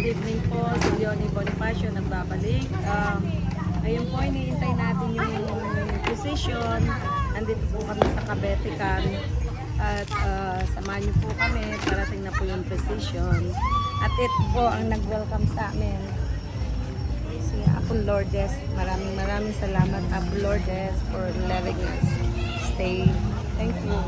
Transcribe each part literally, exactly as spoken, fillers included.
Evening po, si Leonie Bonifacio nagbabalik. Ah, ngayon po, iniintay natin yung physician. Andito po kami sa Cabetecan. At, ah, samahan niyo po kami. Parating na po yung physician. At ito po ang nag-welcome sa amin. Si Apo Lourdes. Maraming, maraming salamat, Apo Lourdes, for letting us stay. Thank you.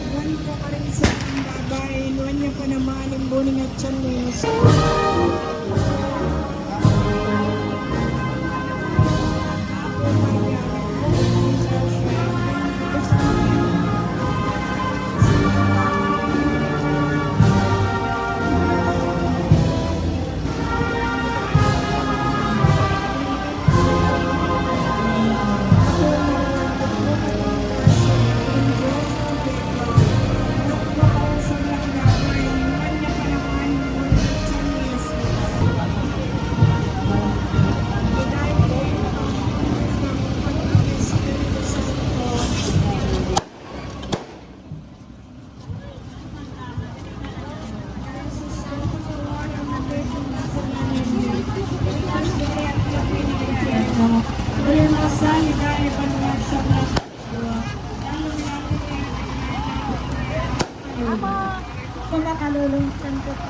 Nuan po karing sablang babai, nuan ya pa naman ing buni ning atyan mu. Makalulungkot ko po.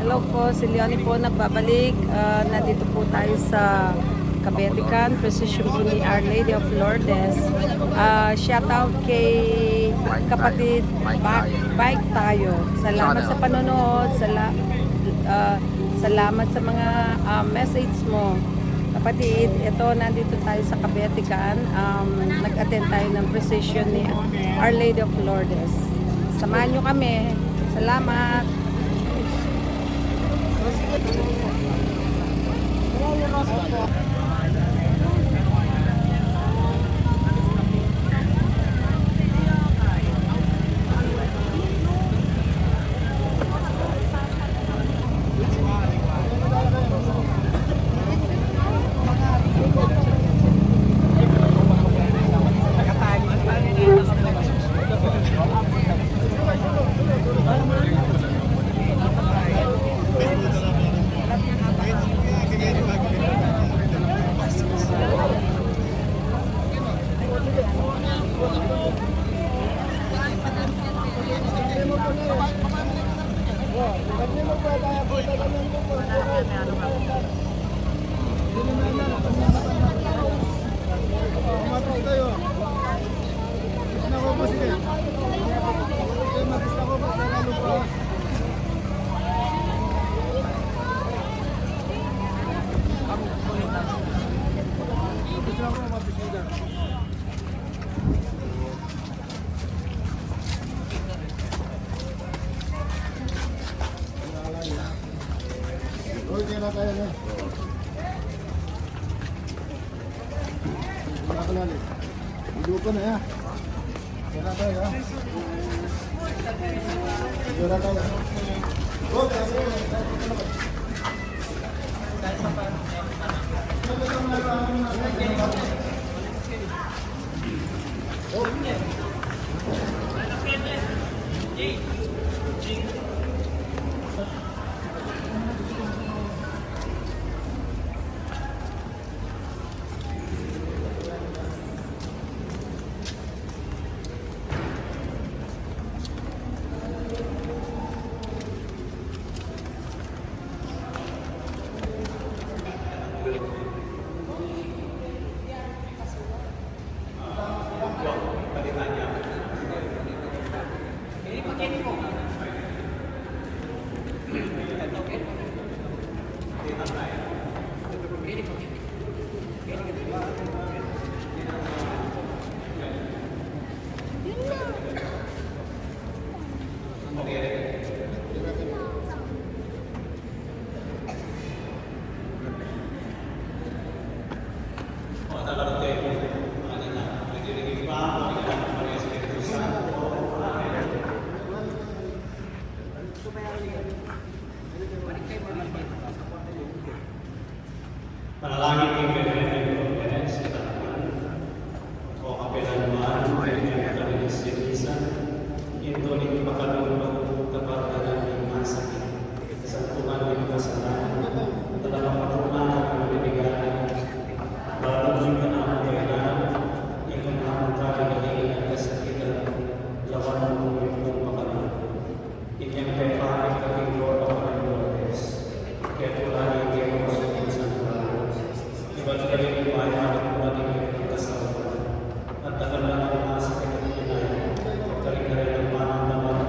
Hello po, si Leonie po nagbabalik. Ah, nandito po tayo sa Kabetican, procession po ni Our Lady of Lourdes. Ah, shout out kay kapatid Bike, Bike Tayo. Salamat sa panonood. Sala-, ah, salamat sa mga, ah, message mo. Kapatid, ito, nandito tayo sa Kabetican. Um, nag-attend tayo ng procession ni Our Lady of Lourdes. Samahan nyo kami. Salamat. Lupa na yan. Kaya tayo, ha? Kaya tayo. Manalangin kami, Birhen ning Lourdes, o kapilan man, ing kami ning sinisan, ing tuli ning pakalulu, kapardanan ning masakit, santukan ning kasalanan, talamakapunan ning maliligaya, balung ning kanaman kailan, ing kanaman kami kasakitan, lawan mu ing pakalulu. Inyang pepanik king Roma, Lourdes, kaya tulani kaya mo sa minsan na. Ibat kayo ni Maya, at mga tingin ng kasawa. At tagal na ang mga sakit at hinay. Kari-kari ng manang naman,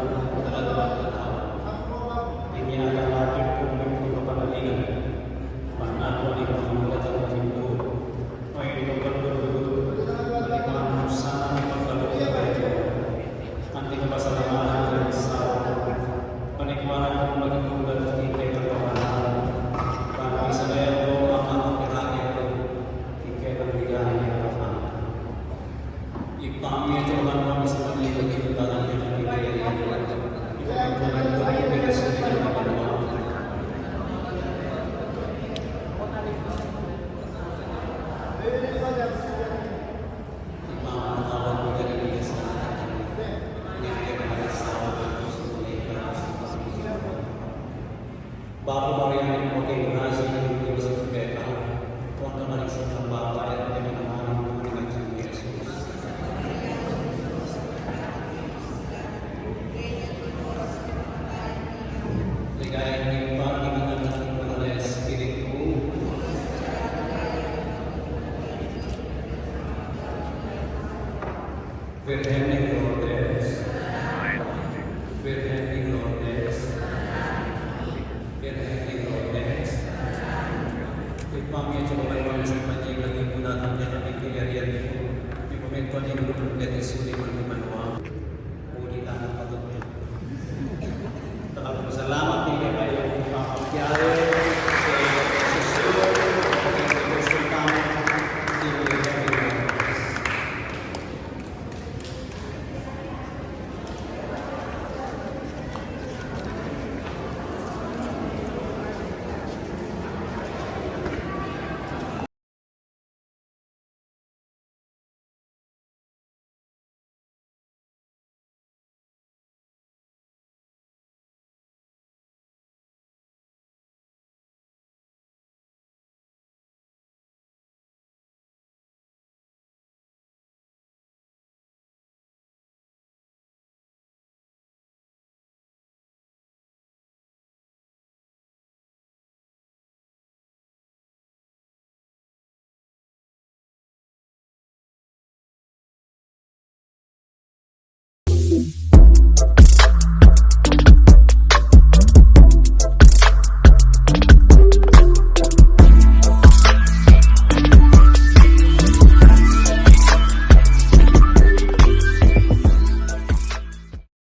Maria, mitmu ka king grasya, ing Ginung Dios atyu keka, nuan ka karing sablang babai, at nuan ya naman ing bunga ning atian mu, i Jesus. Ligaya ning Ibpa, ning Anak, at ning Banal a Espiritu. Virgen de Lourdes. Virgen de Lourdes. Virgen de Lourdes. Ibpa mi, atyu ka banua,